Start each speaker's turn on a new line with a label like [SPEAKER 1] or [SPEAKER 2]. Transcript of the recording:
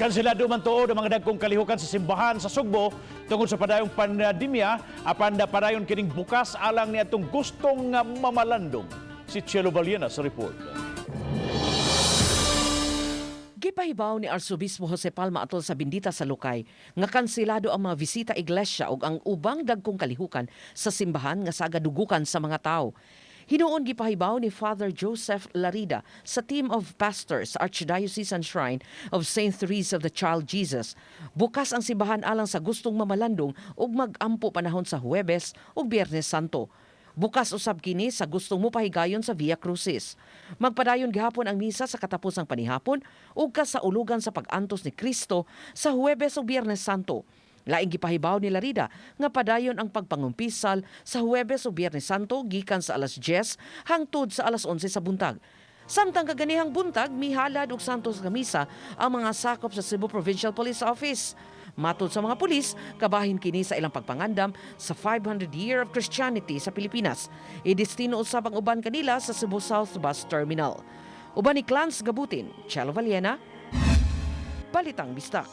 [SPEAKER 1] Kanselado man tuod ang mga dagkong kalihukan sa simbahan sa Sugbo tungod sa padayong pandemya, apan padayon kining bukas alang niadtong gustong nga mamalandong. Si Chelo Valiena sa report.
[SPEAKER 2] Gipahibaw ni Arsobispo Jose Palma atol sa Bindita sa Lukay nga kanselado ang mga bisita iglesia ug ang ubang dagkong kalihukan sa simbahan nga saga dugukan sa mga tao. Hinuon gipahibaw ni Father Joseph Larida sa team of pastors sa Archdiocesan Shrine of St. Therese of the Child Jesus. Bukas ang simbahan alang sa gustong mamalandong ug mag-ampo panahon sa Huwebes ug Biyernes Santo. Bukas usab kini sa gustong mopahigayon sa Via Crucis. Magpadayon gihapon ang misa sa katapusang panihapon ug kasaulugan sa pag-antos ni Kristo sa Huwebes ug Biyernes Santo. Laing gipahibaw ni Larida nga padayon ang pagpangumpisal sa Huwebes ug Biyernes Santo gikan sa alas 10 hangtod sa alas 11 sa buntag. Samtang kaganihang buntag, mihalad og Santos nga misa ang mga sakop sa Cebu Provincial Police Office. Matod sa mga pulis, kabahin kini sa ilang pagpangandam sa 500 Year of Christianity sa Pilipinas. Idestino usab ang uban kanila sa Cebu South Bus Terminal. Uban ni Clans Gabutin, Chelo Valiena, Balitang Bisdak.